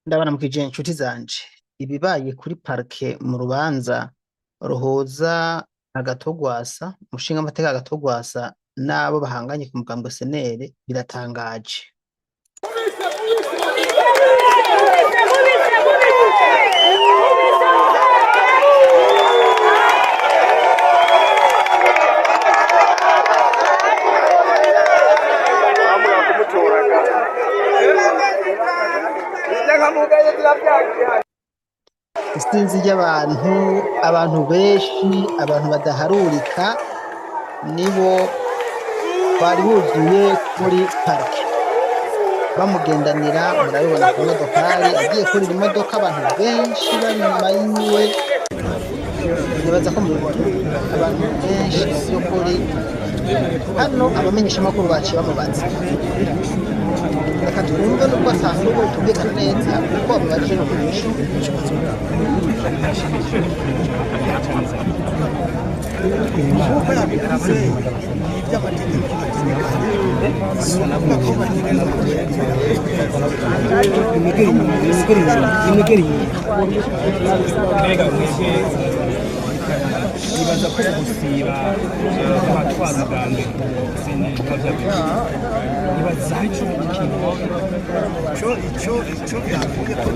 Ndabaramukije nshuti zanje. Ibibaye kuri parike mu rubanza ruhuza Agathon-Rwasa, umushingamateka Agathon-Rwasa n'abo bahanganye ku mugambwe CNL biratangaje. Isinzi ry'abantu, abantu benshi, abantu badaharurika nibo bari buzuye kuri parike bamugendanira. Murabibona ku modokari agiye kurira imodoka, abantu benshi bari inyuma yiwe. Nibaza ko mubibona abantu benshi mu by'ukuri. Hano abamenyeshamakuru baciye bamubaza, reka twumve nubwo asanzwe tumvikana neza kuko bamubajije no kurisha. Nk'uko yabivuze, iby'amategeko ategekanye si ukuvuga ko bategereza kugira. Nimegere inyuma, nimegere inyuma, nimegere inyuma. Mbega mwebwe nibaza ko gusiba abatwara ubwambere biba byabaye, nibaza hari ico ikintu Ico byavuye ko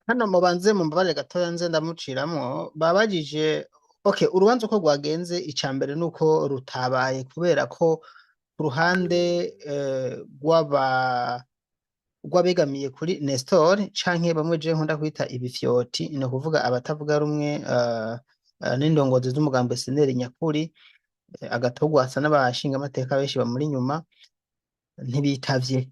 Hano mubanze mumbabarire gatoya nze ndamuciramwo. Babajije, okay, urubanza uko rwagenze, ica mbere nuko rutabaye kubera ko ku ruhande rw'abegamiye kuri Nestor canke bamwe je nkunda kwita ibifyoti, ni ukuvuga abatavuga rumwe n'indongozi z'umugambi CNL nyakuri, Agathon-Rwasa n'abashingamateka benshi bamuri inyuma, ntibitavye.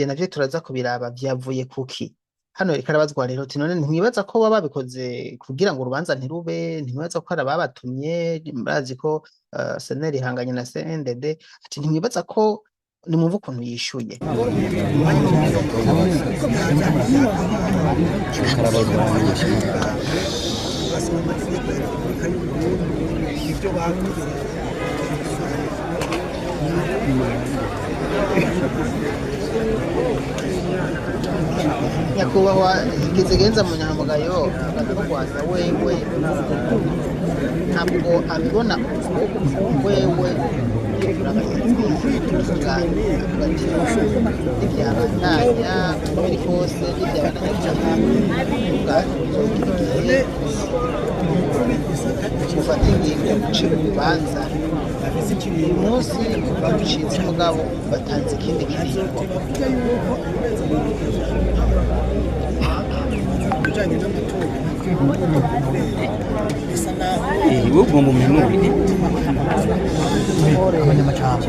Navyo turaza kubiraba vyavuye kuki. Hano reka arabazwa rero ati: none ntimwibaza ko baba babikoze kugira ngo urubanza ntirube? Ntimwibaza ko hari ababatumye? Murazi ko CNL ihanganye na CNDD. Ati ntimwibaza ko, nimwumva ukuntu yishuye. Basaba amategeko ya Repubulika y'u Burundi, ibyo bakoze. Nyakubahwa Kizigenza Munyangamugayo Agathon-Rwasa wewe ntabwo abibona uko. Wewe avuga ati ntibyabandanya uko biri kose, ntibyabandanya uzogira igihe mufate ingingo, muce urubanza. Uyu munsi barucitse, mugabo batanze ikindi kiringo. Bavuga yuko ibijyanye n'amatora bisa naho Wowe ugomba umpenure. Abanyamacambo.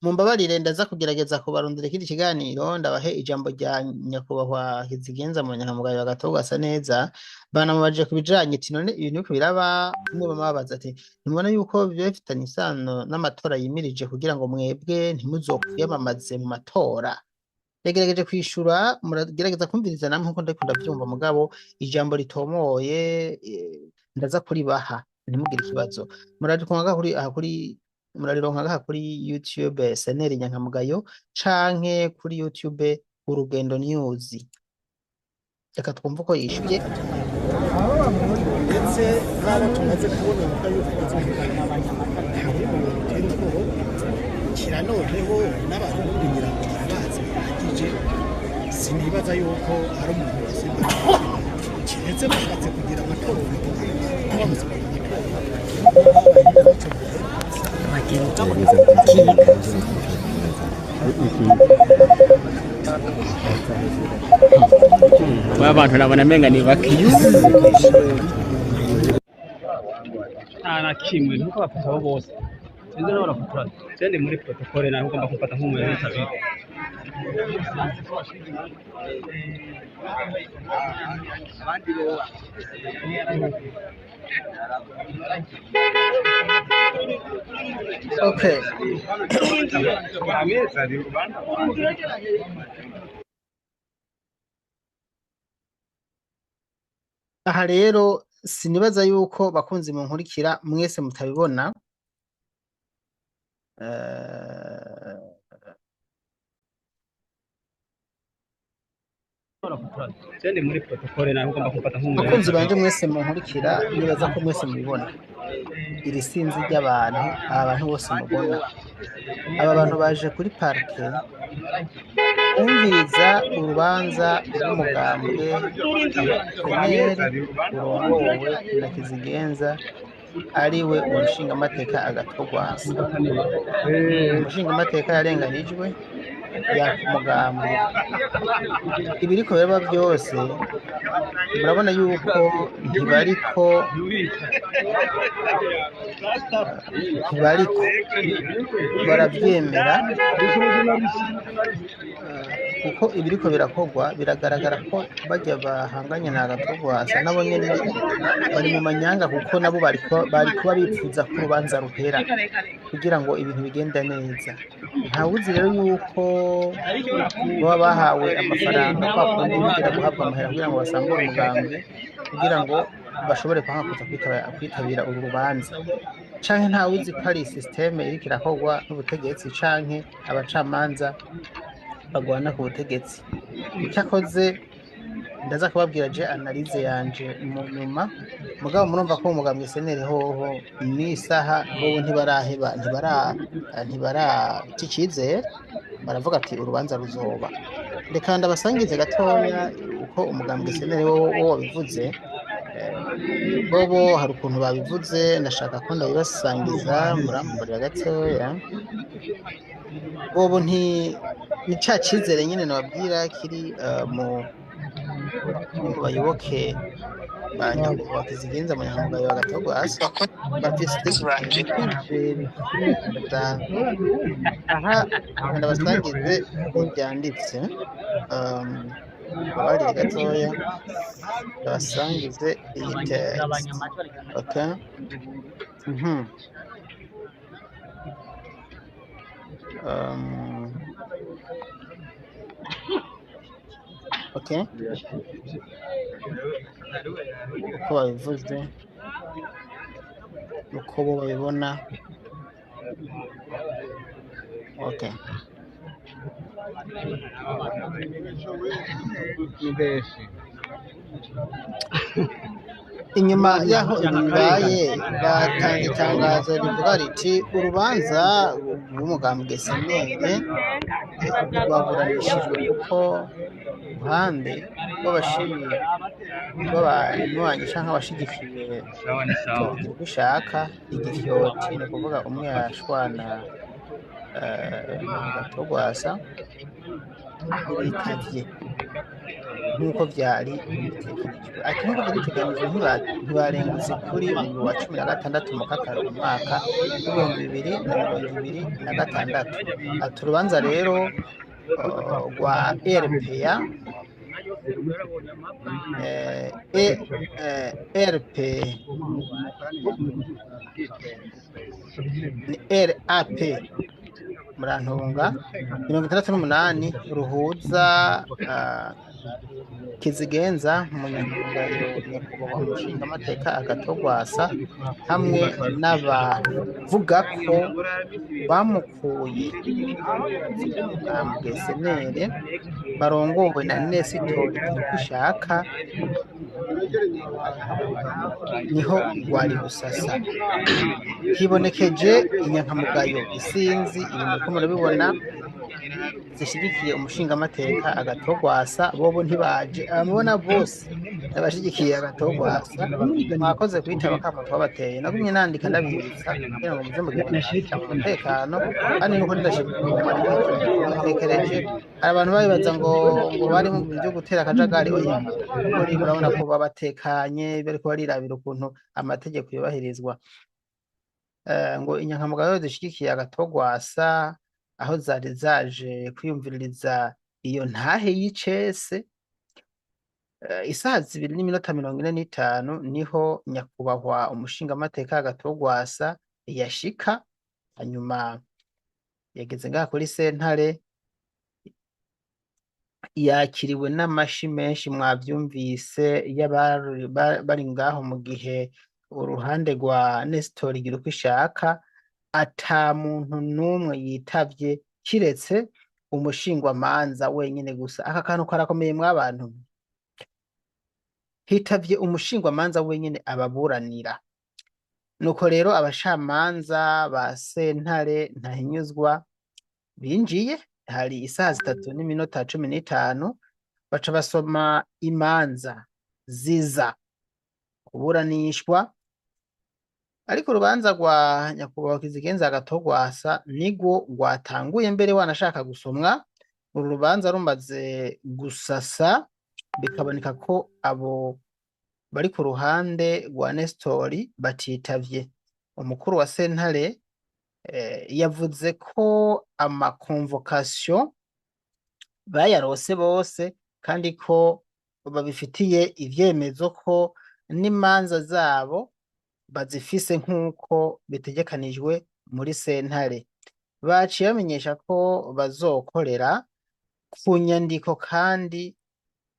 Mumbabarire, ndaza kugerageza kubarondera ikindi kiganiro ndabahe ijambo rya nyakubahwa Kizigenza mu Nyangamugayo Agathon-Rwasa neza. Banamubajije ku bijanye ati none ibintu biriko biraba, bamwe bamubaza ati ntimubona yuko biba bifitanye isano n'amatora yimirije kugira ngo mwebwe ntimuzokwiyamamaze mu matora? Yagerageje kwishura, muragerageza kumviriza namwe nkuko ndiko ndavyumva, mugabo ijambo ritomoye ndaza kuribaha, ntimugire ikibazo. Murarironka kuri aha kuri, murarironka ngaha kuri YouTube SNL Nyankamugayo canke kuri YouTube Urugendo News. Reka twumve uko yishuye. Ndetse n'abo tumaze kubona bavuga yuko bazumvikana, nta wundi bitera ubwoba kira. Noneho n'Abarundi ngira ngo barabazi bihagije, sinibaza yuko ari umuntu wasimba, kiretse bashatse kugira amatora, kuko bamaze kugira amatora habaye n'ico gihe. Bagenda kiga. Abantu nabona menga ni bake. Nta na kimwe nuko bafite abo bose. Sinzi nawe barafotora. Sende muri protocole nawe ugomba kumfata nk'umuntu witabiriye. Okay. Aha rero sinibaza yuko bakunzi munkurikira mwese mutabibona. Sende muri protocole nawe ugomba kumfata nk'umuntu Bakunzi banje witabiriye. mwese munkurikira, nibaza ko mwese mubibona. Iri sinzi ry'abantu, aba bantu bose mubona. Aba bantu baje kuri parike kumviriza urubanza rw'umugambwe Seneri urongowe na Kizigenza, ariwe umushingamateka Agathon Rwasa. Umushingamateka yarenganijwe yaka umugambwe. Ibiriko biraba byose murabona yuko ntibariko baravyemera, kuko ibiriko birakorwa biragaragara ko barya bahanganye na Agathon Rwasa nabo nyene bari mu manyanga, kuko nabo bari kuba bipfuza ko urubanza ruhera kugira ngo ibintu bigende neza. Ntawuzi rero yuko baba bahawe amafaranga kwa kundi bigira guhabwa amahera kugira ngo basambure umugambwe, kugira ngo bashobore kwanga kuza kwitabira uru rubanza, canke ntawuzi ko ari systeme iriko irakorwa n'ubutegetsi canke abacamanza bagwana ku butegetsi. Icyakoze ndaza kubabwira je analyse yanje mu nyuma, mugabo murumva ko umugambwe senere hoho n'isaha bobo ntibaraheba, ntibarata icizere, baravuga ati urubanza ruzoba. Reka ndabasangize gatoya uko umugambwe senere wo wabivuze. Bobo hari ukuntu babivuze, ndashaka ko ndabibasangiza, muramburira gatoya. Bobo ni ca cizere nyene nababwira kiri mu bayoboke ba nyakubahwa Kizigenza Munyankamugayo wa Agathon Rwasa, bafise icyizere kidasanzwe. Aha ndabasangize uko byanditse, babarire gatoya ndabasangize iyi text. Okay. Okay. Uko babivuze, uko bo babibona. Okay. Inyuma y'aho ibi bibaye, batanze itangazo rivuga riti urubanza rw'umugambwe senere rwaburanishijwe kuko ruhande rw'abashimiye rw'abanywanyi canke abashigikiye Sawa ni sawa. Togira uko ushaka igifyoti, ni ukuvuga umwe yashwana Agathon Rwasa ntibitavye nk'uko vyari bitegekanijwe. Ati nk'uko vyari bitegekanijwe ntibarengutse kuri uyu wa 16 Mukakaro umwaka w'2026. Ati urubanza rero rwa RPA RP ni RAP murantunga 68 ruhuza Kizigenza Munyankamugayo nyakubahwa umushingamateka Agathon Rwasa hamwe n'abavuga ko bamukuye umugambwe senere barongowe na Nesitori Girubishaka, niho rwari gusasa. Hibonekeje inyankamugayo isinzi, ibintu muriko murabibona, zishigikiye umushingamateka Agathon Rwasa. Bobo ntibaje, abamubona bose n'abashigikiye Agathon Rwasa. Mwakoze kwitaba akamo twabateye, nagumye nandika ndabibutsa kugira ngo muze mugende mu mutekano, kandi nuko ndashimye. Hari abantu babibaza ngo bari mu byo gutera akajagari, oya, kuko murabona ko babatekanye, bariko barirabira ukuntu amategeko yubahirizwa. Ngo inyankamugayo zishigikiye Agathon Rwasa aho zari zaje kwiyumviririza iyo ntahe y'icese. Isaha 2:45 niho nyakubahwa umushingamateka Agathon Rwasa yashika, hanyuma yageze ngaha kuri sentare, yakiriwe n'amashi menshi, mwavyumvise, y'abari bari ngaho, mu gihe uruhande rwa Nestor Girukwishaka ata muntu n'umwe yitavye kiretse umushingwamanza wenyene gusa. Aka kantu karakomeye mwabantu, hitavye umushingwamanza wenyene ababuranira. Nuko rero abacamanza ba sentare ntahinyuzwa binjiye hari isaha 3:15, baca basoma imanza ziza kuburanishwa, ariko urubanza rwa nyakubahwa Kizigenza Agathon Rwasa nigwo rwatanguye mbere wanashaka gusomwa. Uru rubanza rumaze gusasa, bikaboneka ko abo bari ku ruhande rwa Nestori batitavye, umukuru wa sentare yavuze ko ama convocation bayarose bose, kandi ko babifitiye ivyemezo ko n'imanza zabo bazifise nk'uko bitegekanijwe muri sentare. Baciye bamenyesha ko bazokorera ku nyandiko, kandi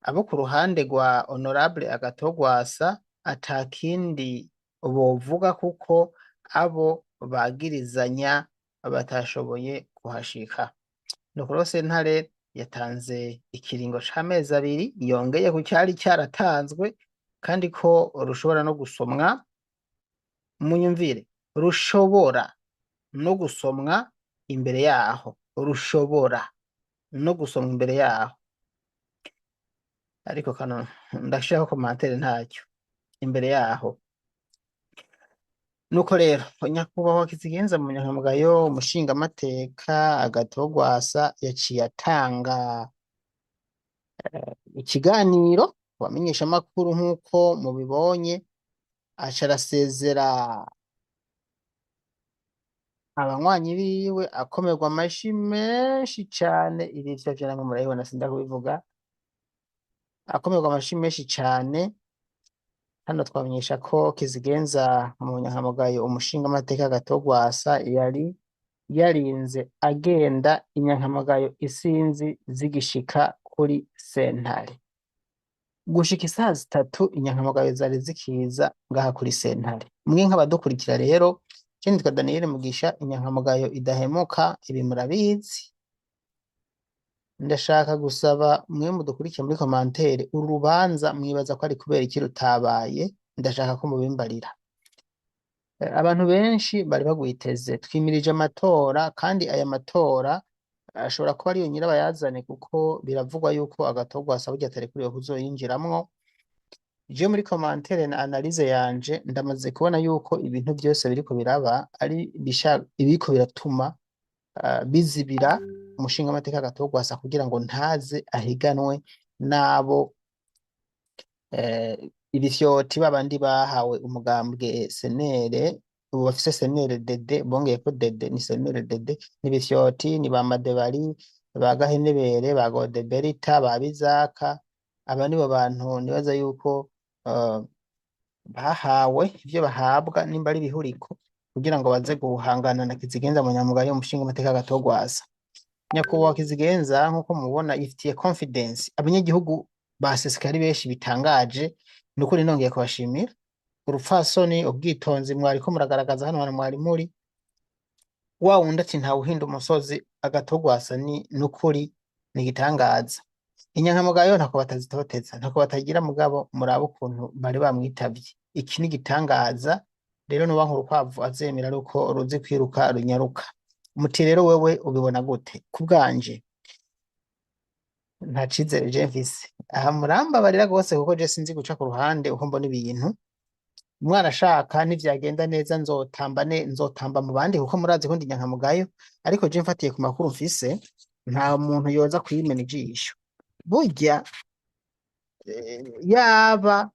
abo ku ruhande rwa Honorable Agathon Rwasa ata kindi bovuga kuko abo bagirizanya batashoboye kuhashika. Nuko rero sentare yatanze ikiringo c'amezi 2 yongeye ku cari caratanzwe, kandi ko rushobora no gusomwa, munyumvire, rushobora no gusomwa imbere yaho, rushobora no gusomwa imbere yaho. Ariko kano ndashirako commentaire ntacyo imbere yaho. Nuko rero nyakubahwa Kizigenza Munyankamugayo, umushingamateka Agathon Rwasa, yaciye atanga ikiganiro ku bamenyeshamakuru nk'uko mubibonye, aca arasezera abanywanyi biwe akomerwa amashi menshi cane. Ibi vyo namwe murabibona, sinda kubivuga. Akomerwa amashi menshi cane. Hano twamenyesha ko Kizigenza Munyankamugayo, umushingamateka Agathon Rwasa, yari yarinze agenda inyankamugayo isinzi zigishika kuri sentare. Gushika isaha 3 inyankamugayo zari zikiza ngaha kuri sentare. Mwe nk'abadukurikira rero, je nitwa Daniel Mugisha, inyankamugayo idahemuka, ibi murabizi. Ndashaka gusaba mwe mudukurikiye muri commentaire, uru rubanza mwibaza ko ari kubera iki rutabaye? Ndashaka ko mubimbarira. Abantu benshi bari bagwiteze, twimirije amatora, kandi aya matora ashobora kuba ariyo nyirabayazane, kuko biravugwa yuko Agathon Rwasa burya atarekuriwe kuzoyinjiramwo. Je muri commentaire na analyse yanje ndamaze kubona yuko ibintu vyose biriko biraba ari ibiriko biratuma bizibira umushingamateka Agathon Rwasa kugira ngo ntaze ahiganwe n'abo ibifyoti babandi bahawe umugambwe CNL, ubu bafise CNL DD, bongeyeko DD, ni CNL DD, ni ibifyoti, ni ba Madebari, ba Gahenebere, ba Godeberita, ba Bizaka. Aba nibo bantu nibaza yuko bahawe ivyo bahabwa, nimba ari ibihuriko, kugira ngo baze guhangana na Kizigenza Munyamugayo, umushingamateka Agathon Rwasa. Nyakubahwa Kizigenza, nk'uko mubona, yifitiye confidence, abanyagihugu basesekaye ari benshi bitangaje. Nukuri nongeye kubashimira urupfasoni, ubwitonzi mwariko muragaragaza hano hantu mwari muri. Wa wundi ati ntawuhinda umusozi, Agathon Rwasa ni nukuri ni igitangaza. Inyankamugayo ntako batazitoteza, ntako batagira, mugabo murabe ukuntu bari bamwitavye. Iki ni igitangaza rero. Nubanka urukwavu azemera ari uko ruzi kwiruka runyaruka. Muti rero wewe ubibona gute? Ku bwanje nta cizere je mfise aha, murambabarira rwose, kuko je sinzi guca ku ruhande uko mbona ibintu. Umwana ashaka nivyagenda neza nzotamba, ne nzotamba mu bandi, kuko murazi ko ndi inyankamugayo. Ariko je mfatiye ku makuru mfise, nta muntu yoza kwimena ijisho burya. Yaba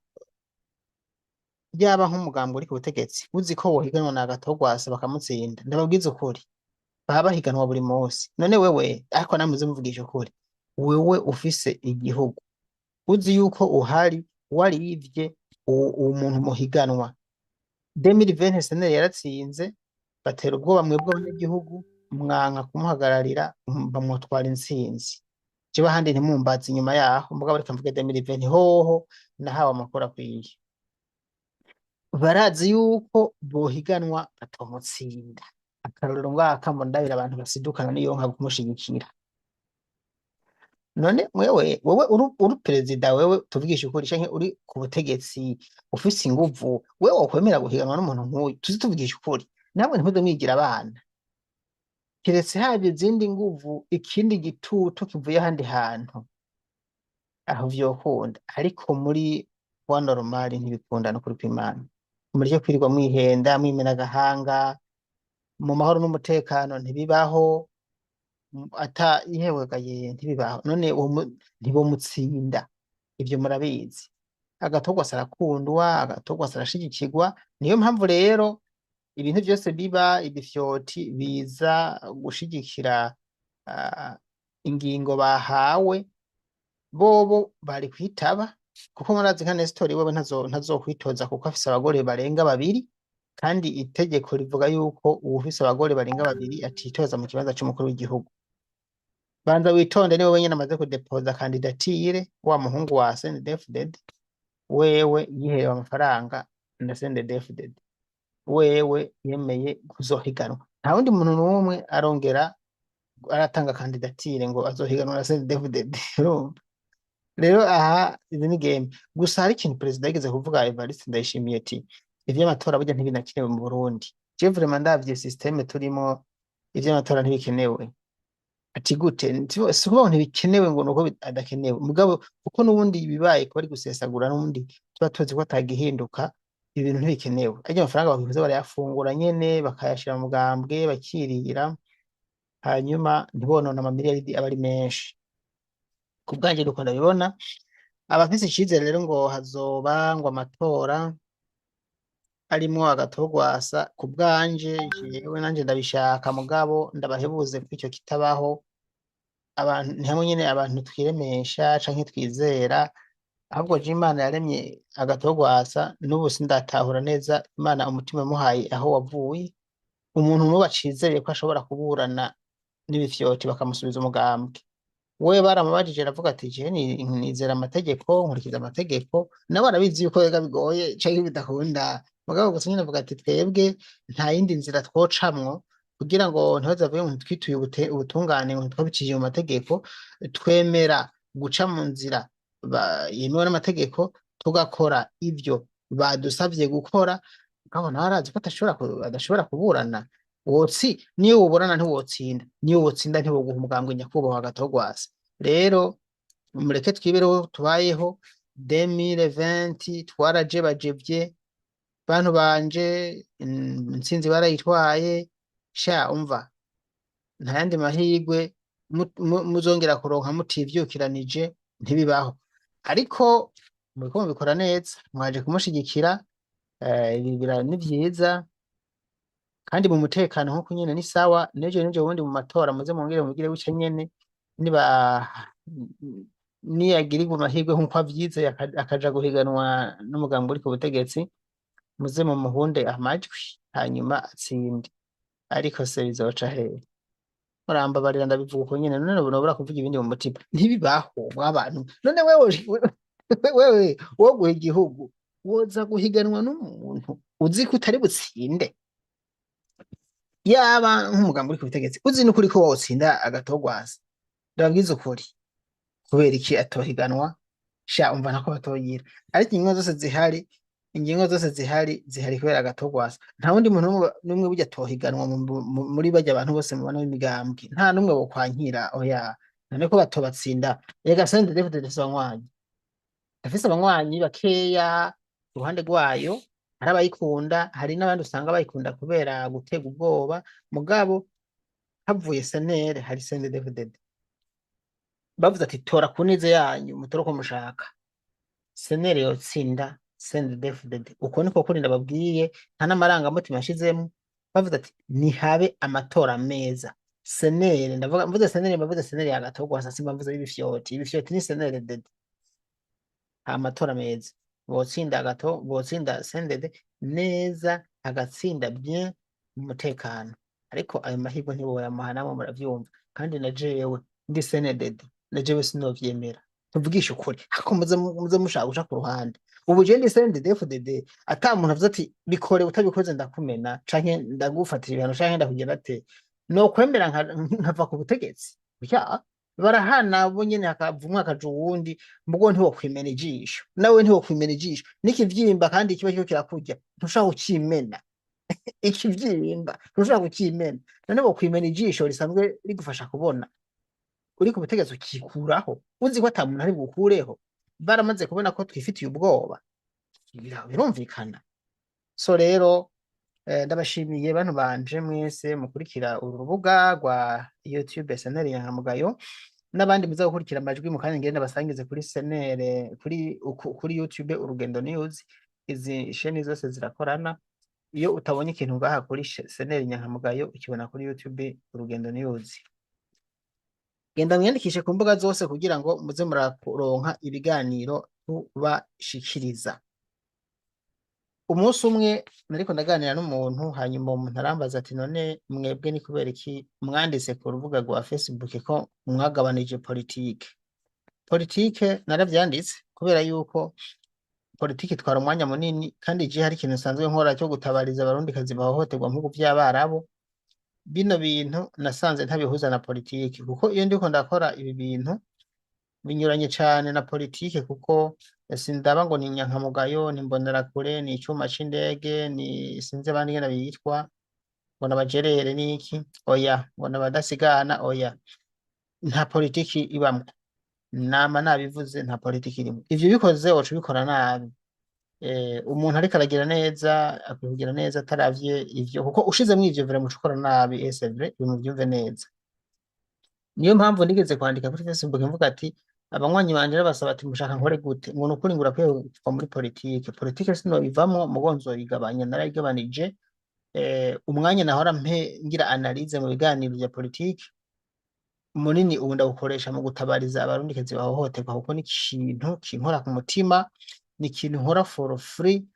Yaba nk'umugambi uri ku butegetsi uzi ko wohiganwa na Agathon bakamutsinda, ndababwiza ukuri, baba bahiganwa buri munsi. None wewe, ariko namwe muze muvugisha ukuri, wewe ufise igihugu, uzi yuko uhari warivye uwo muntu muhiganwa 2020, CNL yaratsinze, batera ubwoba mwebwe abanyagihugu, mwanka kumuhagararira, bamutwara intsinzi. Jewe ahandi ntimumbaze inyuma yaho, mugabo reka mvuge 2020 hoho nahawe amakuru akwiye. Barazi yuko bohiganwa batomutsinda. Akarorero ngaka, ndabira abantu basidukana niyo nka kumushigikira. None wewe, wewe uri perezida, wewe tuvugisha ukuri, canke uri ku butegetsi ufise inguvu, wewe wokwemera guhiganwa n'umuntu nk'uyu? Tuzi tuvugisha ukuri, namwe ntimuze mwigira abana. Kiretse haje izindi nguvu, ikindi gitutu kivuye ahandi hantu, aho vyokunda, ariko muri wa normal ntibikunda. No kuri kw'Imana, mureke kwirirwa mwihenda, mwimena agahanga. Mu mahoro n'umutekano ntibibaho. Ata ihewegaye ntibibaho. None uwo ntibomutsinda, ivyo murabizi. Agathon arakundwa, Agathon arashigikirwa. Niyo mpamvu rero ibintu vyose biba ibifyoti biza gushigikira ingingo bahawe. Bobo bari kwitaba, kuko murazi nka Nestor wewe ntazokwitoza kuko afise abagore barenga babiri, kandi itegeko rivuga yuko uwufise abagore barenga babiri atitoza mu kibanza c'umukuru w'igihugu. Banza witonde, niwe wenyene amaze kudepoza candidature. Wa muhungu wa CNDD-FDD wewe yiherewe amafaranga na CNDD-FDD, wewe yemeye kuzohiganwa. Nta wundi muntu n'umwe arongera aratanga candidature ngo azohiganwa na CNDD-FDD. Urumva rero aha izi ni game gusa. Hari ikintu perezida yigeze kuvuga, Evariste Ndayishimiye, ati ivy'amatora burya ntibinakenewe mu Burundi. Je vraiment ndavye système turimo, ivy'amatora ntibikenewe. Ati gute? Si ukuvuga ngo ntibikenewe ngo nuko adakenewe, mugabo kuko n'ubundi bibaye kuba ari gusesagura, n'ubundi tuba tuzi ko atagihinduka, ibintu ntibikenewe. Arya amafaranga bakwiza barayafungura nyene, bakayashira mu mugambwe, bakirira, hanyuma ntibonone amamiliyaridi aba ari menshi. Ku bwanjye nuko ndabibona. Abafise icizere rero ngo hazoba ngo amatora arimwo Agathon Rwasa, ku bwanje jewe nanje ndabishaka, mugabo ndabahebuze ko ico kitabaho. Abantu ni hamwe nyene, abantu twiremesha canke twizera. Ahubwo je Imana yaremye Agathon Rwasa, n'ubu sindatahura neza Imana umutima yamuhaye aho wavuye. Umuntu n'ubu acizeye ko ashobora kuburana n'ibifyoti bakamusubiza umugambwe, we baramubajije aravuga ati jewe nizera amategeko, nkurikiza amategeko. Nawe arabizi yuko rega bigoye canke bidakunda, mugabo gusa nyene avuga ati twebwe nta yindi nzira twocamwo kugira ngo ntibaze bavuge ngo ntitwituye ubutungane, ngo ntitwabicishije mu mategeko. Twemera guca mu nzira yemewe n'amategeko, tugakora ivyo badusavye gukora. Mugabo nawe arazi ko adashobora kuburana. Wotsi niyo woburana ntiwotsinda, niyo wotsinda ntiwoguha umugambwe. Nyakubahwa Agathon Rwasa rero, mureke twibereho tubayeho. 2020 twarajebajevye, bantu banje, intsinzi barayitwaye. Sha umva, nta yandi mahirwe muzongera kuronka mutivyukiranije, ntibibaho. Ariko muriko mubikora neza, mwaje kumushigikira, ibi ni vyiza kandi mu mutekano nkuko nyene ni sawa. N'ejo n'ejo bundi mu matora muze mwongere mubigire gutya nyene. Niba niyagirirwa amahirwe nkuko avyizeye, akaja guhiganwa n'umugambi uri ku butegetsi, muze mumuhunde amajwi hanyuma atsinde. Ariko se bizoca hehe? Murambabarira ndabivuga uko nyene. None nobura kuvuga ibindi mu mutima? Ntibibaho mwabantu. None wewe woguha igihugu, woza guhiganwa n'umuntu uzi ko utari butsinde? Yaba nk'umugambi uri ku butegetsi uzi n'ukuri ko wotsinda Agathon Rwasa, ndababwiza ukuri, kubera iki atohiganwa? Sha umva, ntako batogira. Ariko ingingo zose zihari zihari kubera Agathon Rwasa. Nta wundi muntu n'umwe burya atohiganwa muri barya abantu bose mubona b'imigambwe, nta n'umwe bokwankira. Oya, none ko batobatsinda? Erega CNDD-FDD ifise abanywanyi, ifise abanywanyi bakeya ku ruhande rwayo. Hari abayikunda, hari n'abandi usanga bayikunda kubera gutega ubwoba. Mugabo havuye CNL hari CNDD-FDD. Bavuze ati tora ku neza yanyu, mutore uko mushaka, CNL yotsinda. CNDD-FDD. Uko niko kuri ndababwiye, nta n'amarangamutima yashizemo. Bavuze ati nihabe amatora meza. CNL, ndavuga mvuze CNL, mbavuze CNL ya Gatogwasa, simba mvuze ibifyoti. Ibifyoti ni CNDD. Amatora meza, botsinda gato, botsinda CNDD neza, agatsinda bien mu mutekano. Ariko ayo mahirwe ntiboyamuha, namwe muravyumva. Kandi na jewe ndi CNDD, na jewe sinovyemera, tuvugishe ukuri. Ariko muze mushaka guca ku ruhande. Ubu je ndi CNDD FDD, ata muntu avuze ati bikore, utabikoze ndakumena canke ndagufatira ibihano canke ndakugira ate, no kwemera nkava ku butegetsi. Ya barahana bo nyene, hakava umwe akaja uwundi. Mugo ntiwokwimena ijisho, nawe ntiwokwimena ijisho n'ikivyimba, kandi kiba kiriko kirakurya ntushobora kukimena. Ikivyimba ntushobora kukimena, none wokwimena ijisho risanzwe rigufasha kubona? Uri ku butegetsi ukikuraho uzi ko ata muntu ari bukureho. Baramaze kubona ko twifitiye ubwoba, birumvikana. So rero ndabashimiye bantu banje mwese mukurikira uru rubuga rwa YouTube SNL Inyankamugayo, n'abandi muza gukurikira amajwi mu kanya ngende basangize kuri SNL, kuri YouTube Urugendo News. Izi sheni zose zirakorana. Iyo utabonye ikintu ngaha kuri SNL Inyankamugayo, ukibona kuri YouTube Urugendo News. Genda mwiyandikishe ku mbuga zose kugira ngo muze muraronka ibiganiro tubashikiriza. Umunsi umwe nariko ndaganira n'umuntu, hanyuma uwo muntu arambaza ati: "None mwebwe ni kubera iki mwanditse ku rubuga rwa Facebook ko mwagabanije politike?" Politike naravyanditse kubera yuko politike itwara umwanya munini, kandi je hari ikintu nsanzwe nkora cyo gutabariza abarundikazi bahohoterwa mu bihugu vy'Abarabu. Bino bintu nasanze ntabihuza na politike, kuko iyo ndiko ndakora ibi bintu binyuranye cane na politike, kuko sindaba ngo ni inyankamugayo, ni imbonerakure, ni icuma c'indege, ni sinzi abandi ingene bitwa, ngo n'abajerere n'iki, oya, ngo n'abadasigana, oya, nta politiki ibamwo. Nama nabivuze, nta politiki irimwo. Ivyo ubikoze woca ubikora nabi. Umuntu ariko aragira neza akwiye kugira neza ataravye ivyo, kuko ushizemwo ivyo vraiment uca ukora nabi. Et c'est vrai, ibintu vyumve neza. Niyo mpamvu nigeze kwandika kuri Facebook mvuga ati abanywanyi banje babasaba ati: "Mushaka nkore gute?" Ngo nukuri ngo urakwiye kuva muri politike. Politike sinoyivamwo, mugo nzoyigabanya. Narayigabanije. Umwanya nahora mpe ngira analyse mu biganiro vya politike munini, ubu ndawukoresha mu gutabariza abarundikazi bahohoterwa, kuko ni ikintu kinkora ku mutima, ni ikintu nkora for free,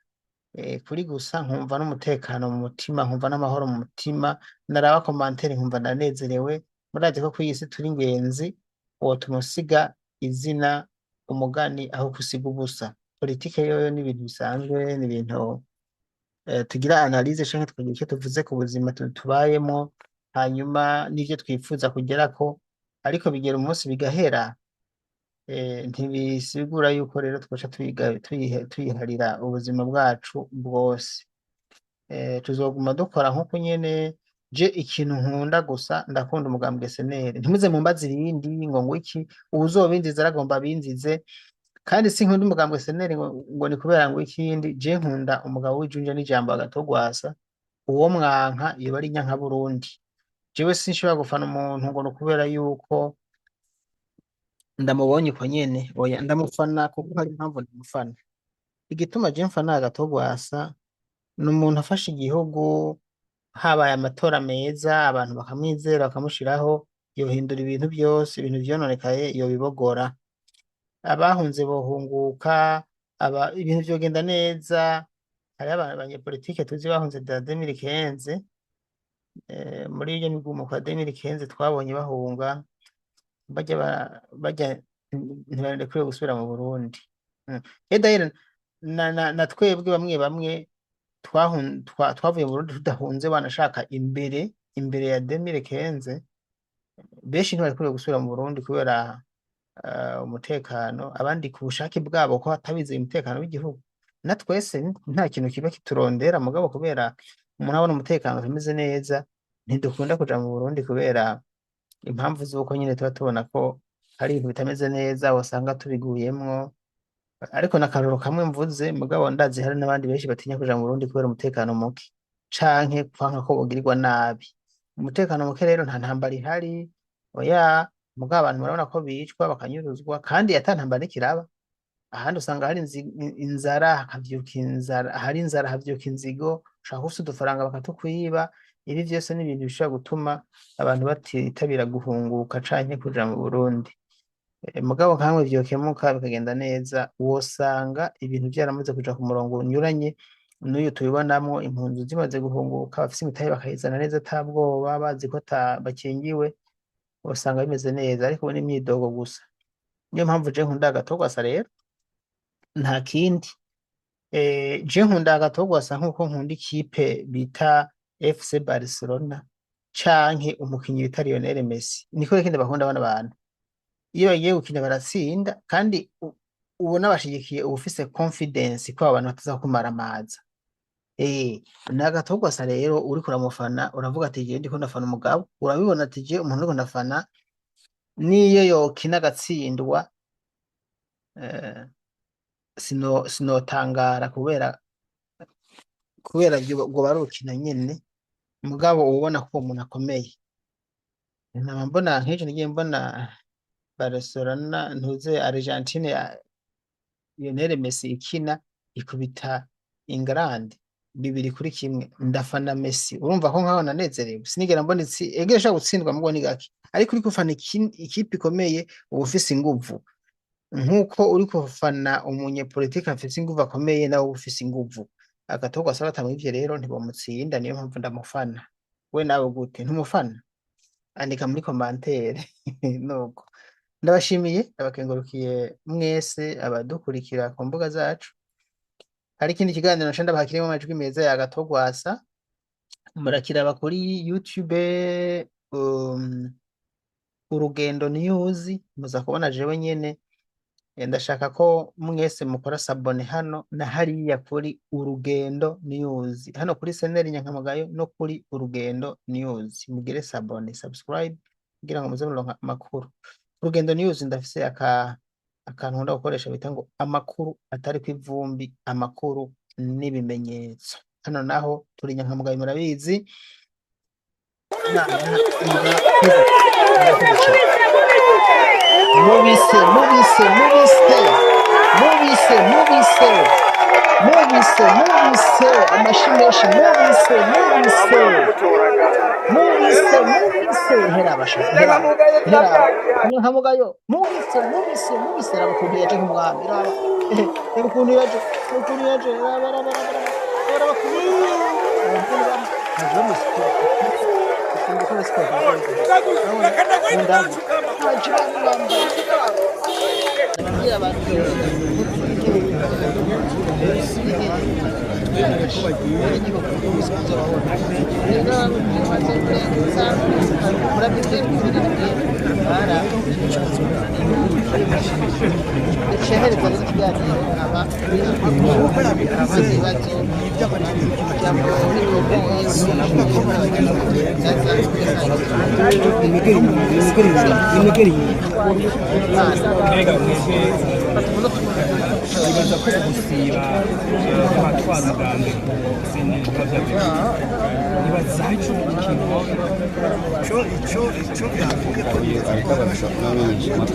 kuri gusa nkumva n'umutekano mu mutima, nkumva n'amahoro mu mutima, naraba commentaire nkumva ndanezerewe. Murazi ko kw'iyi si turi ingenzi, wotuma usiga izina umugani aho kusiga ubusa. Politike yoyo ni ibintu bisanzwe, ni ibintu tugira analyse canke tukagira icyo tuvuze ku buzima tubayemo, hanyuma n'ivyo twifuza kugerako, ariko bigera umunsi bigahera. Ntibisigura yuko rero twoca tuyiharira ubuzima bwacu bwose. Tuzoguma dukora nk'uko nyene. Je ikintu nkunda gusa, ndakunda umugambwe SNL. Ntimuze mumbaze ibindi ngo iki, uwuzobinziza aragomba abinzize. Kandi sinkunda umugambwe SNL ngo ni kubera ngo ikindi. Je nkunda umugabo w'ijunja n'ijambo Agatogwasa. Uwo mwanka yoba ari inyankaburundi. Jewe sinshobora gufana umuntu ngo ni ukubera yuko ndamubonye uko nyene, oya. Ndamufana kuko hari impamvu ndamufana. Igituma je mfana Agatogwasa ni umuntu afashe igihugu, habaye amatora meza, abantu bakamwizera bakamushiraho, yohindura ibintu byose. Ibintu vyononekaye yobibogora, abahunze bohunguka, aba ibintu vyogenda neza. Hariho abanyepolitike tuzi bahunze da 2015, muri iyo migumuko ya 2015 twabonye bahunga, bajya bajya ntibarekuriwe gusubira mu Burundi. Et d'ailleurs na twebwe bamwe bamwe twavuye mu Burundi tudahunze, banashaka imbere ya 2015, benshi ntibarekuriwe gusubira mu Burundi kubera umutekano, abandi ku bushake bwabo ko batabizeye umutekano w'igihugu. Na twese nta kintu kiba kiturondera, mugabo kubera umuntu abona umutekano utameze neza, ntidukunda kuja mu Burundi kubera impamvu z'uko nyine tuba tubona ko hari ibintu bitameze neza, wasanga tubiguyemwo. Ariko n'akarorero kamwe mvuze, mugabo ndazi hari n'abandi benshi batinya kuja mu Burundi kubera umutekano muke canke kwanka ko bogirirwa nabi. Umutekano muke rero, nta ntambara ihari, oya, mugabo abantu murabona ko bicwa bakanyuruzwa kandi ata ntambara iriko iraba. Ahandi usanga hari inzara, hakavyuka inzara, ahari inzara havyuka inzigo, ushobora kuba ufise udufaranga bakatukwiba. Ibi vyose ni ibintu bishobora gutuma abantu batitabira guhunguka canke kuja mu Burundi. Mugabo nkamwe vyokemuka bikagenda neza, wosanga ibintu vyaramaze kuja ku murongo unyuranye n'uyu tubibonamwo, impunzi zimaze guhunguka, bafise imitahe bakayizana neza ata bwoba, bazi ko bakingiwe, usanga bimeze neza. Ariko ubu ni imyidogo gusa. Niyo mpamvu je nkunda Agathon Rwasa rero, nta kindi. Je nkunda Agathon Rwasa nkuko nkunda ikipe bita FC Barcelona canke umukinyi bita Lionel Messi. Niko ikindi bakunda bano bantu. Iyo bagiye gukina baratsinda, kandi ubona bashigikiye, uba ufise confidence ko abo bantu bataza kumaramaza. Na Agathon Rwasa rero uriko uramufana uravuga ati jewe ndiko ndafana umugabo, urabibona ati jewe umuntu uriko ndafana niyo yokina agatsindwa, sinotangara kubera rwoba ari urukino nyene, mugabo uba ubona ko uwo muntu akomeye. Nkaba mbona nk'ejo nagiye mbona Barcelona, ntuze Argentine ya Lionel Messi ikina ikubita England 2-1, ndafana Messi, urumva ko nkaho nanezerewe, sinigera mbona ege ishobora gutsindwa mugabo ni gake, ariko uriko ufana ikipe ikomeye uba ufise inguvu, nkuko uriko ufana umunyepolitike afise inguvu akomeye, nawe uba ufise inguvu. Agathon Rwasa batamwivye rero ntibomutsinda, niyo mpamvu ndamufana. We nawe gute, ntumufana? Andika muri commentaire. Nuko ndabashimiye, ndabakengurukiye mwese abadukurikira ku mbuga zacu. Hari ikindi kiganiro nca ndabaha kirimwo amajwi meza ya Agathon Rwasa, murakiraba kuri YouTube, Urugendo News, muza kubona jewe nyene. Ndashaka ko mwese mukora s'abonner hano na hariya kuri Urugendo News, hano kuri Seneri Nyankamugayo no kuri Urugendo News, mugire s'abonner, subscribe, kugira ngo muze muronka amakuru. Urugendo News ndafise akantu nkunda gukoresha bita ngo amakuru atari kw'ivumbi, amakuru n'ibimenyetso. Hano naho turi Nyankamugayo, murabizi. Imana iba. Mubise, mubise, mubise, mubise, mubise, mubise, mubise, amashi menshi, mubise, mubise, mubise, mubise, heraba sha, heraba, heraba, Nyankamugayo, mubise, mubise, mubise, raba ukuntu yaje nk'umwami, raba, raba ukuntu yaje, raba ukuntu yaje, raba, raba, raba, raba, raba ukuntu, raba ukuntu baje bamusipora, ukuntu gukora siporo, urabona, mu baje bamwambaye, ndababwira abantu. Nimegera inyuma, nimegera inyuma, nimegera inyuma. Mbega mwebwe nibaza ko gusiba abatwara ubwa mbere biba vyabereye, nibaza ico ikintu Ico byavuye ko basaba amategeko ya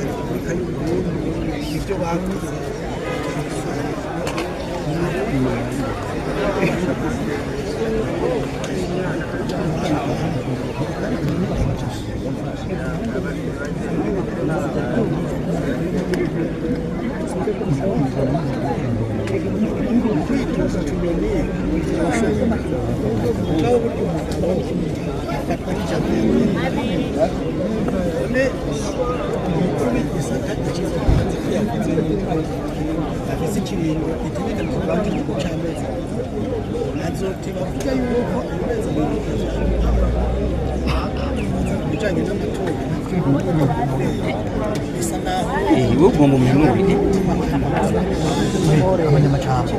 Repubulika y'u Burundi ibyo bakoze. Kwitoza tunyoni birashoboka, mugabo burya umugabo afatwa n'ijambo none umukuru w'igisata gishinzwe hanze ko yavuze yuko afise ikiringo gitegekanijwe n'igihugu c'amezi 2, azoteba avuga yuko ayo mezi 2 ku bijanye n'amatora bisa naho Wowe ugomba umuhanure. Abanyamajambo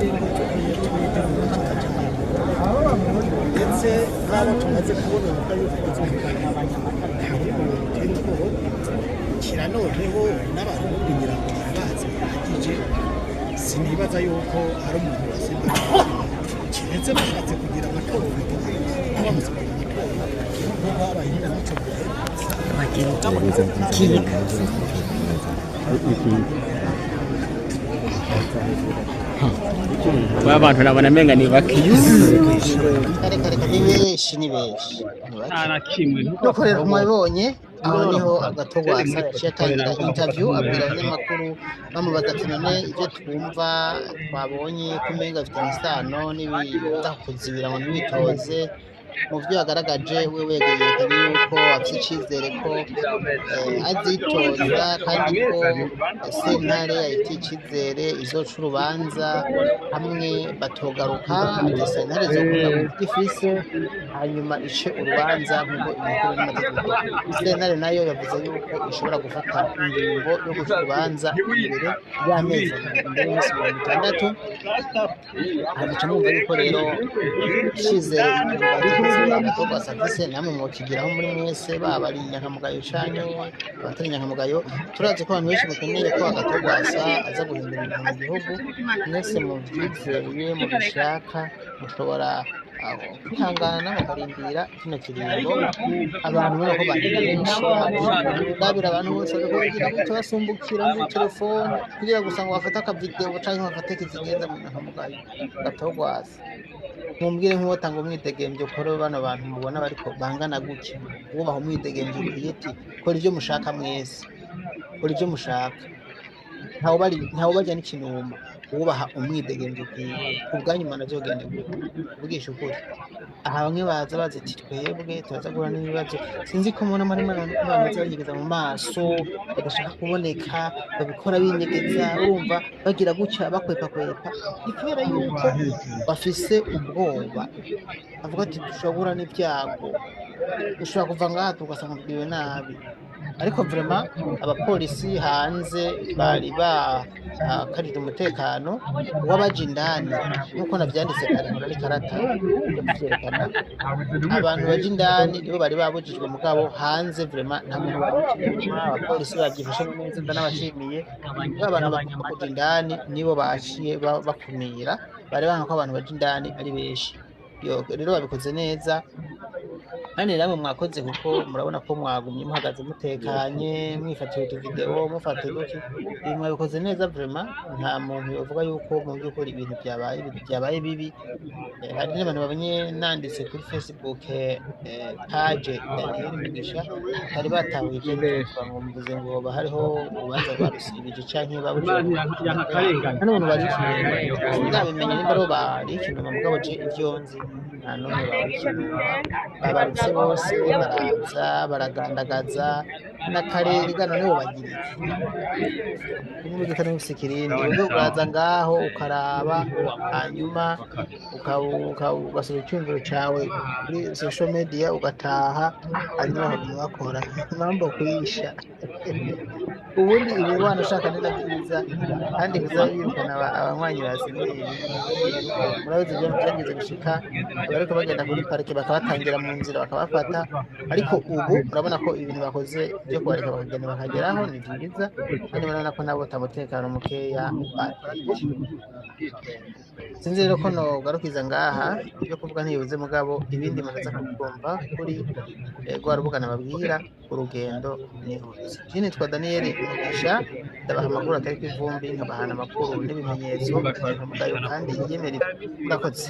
ndetse n'abo tumaze kubona bavuga yuko bazumvikana, nta buri mu bintu bitera ubwoba. Kira noneho n'Abarundi ngira ngo barabazi bihagije, sinibaza yuko hari umuntu wasimba kira. Ndetse bashatse kugira amatora, bamaze kugira amatora nk'uko habaye inkinamico Kiga. Ba bantu nabona menga ni bake. Reka reka, ni benshi, ni benshi, ni bake. Nta na kimwe. Nuko rero mwabibonye, aho niho Agatogwasa yaciye atangira interview, abwira abanyamakuru bamubaza ati: "None ibyo twumva twabonye ko umenga bifitanye isano n'ibiza kuzibira ngo ntiwitoze?" Mu byo yagaragaje, we yerekanye yuko afite icyizere ko azitoza, kandi ko sentare ayifitiye icyizere izoca urubanza hamwe batogaruka. Ati: "Sentare izokunda kuko ifise, hanyuma ice urubanza nk'uko ibikuru n'amategeko." Sentare nayo yavuze yuko ishobora gufata ingingo yo guca urubanza imbere y'amezi 2, imbere y'iminsi 60. Hagaca mwumva yuko rero icyizere Agatogwasa afise namwe mwokigiraho muri mwese, baba ari inyankamugayo canke abatari inyankamugayo. Turazi ko abantu benshi bakeneye ko Agatogwasa aza guhindura ibintu mu gihugu. Mwese muvyizeye, mubishaka, mushobora aho kwihangana mukarindira kino kiringo. Abantu ubona ko bari benshi, ndabira abantu bose bariko bagira gutyo, basumbukira muri telefone kugira gusa ngo bafate akavideo canke bafate kizigenza mu nyankamugayo Gatogwasa. Mumbwire, nk'uwotanga umwidegemvyo kuri bano bantu mubona bariko bangana gutya, wubaha umwidegemvyo ukwiye ati: "Kora ivyo mushaka mwese, kora ivyo mushaka, ntawe barya n'ikinuma." Wubaha umwidegemvyo ukwiye ku bwanyu, mubona vyogenda gute? Kuvugisha ukuri, aha bamwe baza bazi ati: "Twebwe turaza guhura n'ibibazo." Sinzi ko mubona muri abantu baza banyegeza mu maso, badashaka kuboneka, babikora binyegeza, urumva bagira gutya bakwepakwepa. Ni kubera yuko bafise ubwoba, bavuga ati: "Dushobora guhura n'ibyago, dushobora kuva ngaha tugasanga tugiriwe nabi." Ariko vraiment abapolisi hanze bari bakarije umutekano w'abaja indani, nk'uko navyanditse kare nkora n'ikarata yo kuvyerekana. Abantu baja indani nibo bari babujijwe, mugabo hanze vraiment nta muntu babujije. Abapolisi bavyifashemo neza, ndanabashimiye. Nibo abantu bagomba kuja indani nibo baciye bakumira, bari banga ko abantu baja indani ari benshi. Yo, rero babikoze neza, kandi namwe mwakoze, kuko murabona ko mwagumye muhagaze mutekanye, mwifatiye utuvideo, mufata uduki. Ibi mwabikoze neza vraiment. Nta muntu yovuga yuko mu by'ukuri ibintu byabaye bibi. Hari n'abantu babonye nanditse kuri Facebook page Daniel Mugisha, bari batahuye ibyo ndikuvuga, ngo mvuze ngo hoba hariho urubanza rwarusibije canke babujije. Yanka. Hano umuntu bari sindabimenye nimba aribo bari ikinuma, mugabo je ivyo nzi nta n'umwe bari ikinuma. Babaretse bose baraza baragandagaza n'akarere gano nibo bagira iki kimwe gita n'ufise ikirindi. Wewe uraza ngaho ukaraba, hanyuma ugasura icyumviro cawe kuri social media, ugataha, hanyuma bakaguma bakora impamvu kuyisha. Ubundi ibi wanashaka ni na byiza, kandi biza birukana abanywanyi ba CNL. Murabizi ibyo byageze gushika bariko bagenda kuri parike, bakabatangira mu nzira bakabafata. Ariko ubu urabona ko ibintu bakoze byo kubareka bakagenda bakageraho ni byiza, kandi murabona ko nabo ata mutekano mukeya bateje. Sinzi rero ko nogarukiza ngaha, ibyo kuvuga ntibibuze, mugabo ibindi muraza kubyumva kuri rwa rubuga nababwira, Urugendo Nihuse. Je nitwa Daniel Mugisha, ndabaha amakuru atari ku ivumbi, nkabahana amakuru n'ibimenyetso mugayo kandi yiyemera. Murakoze.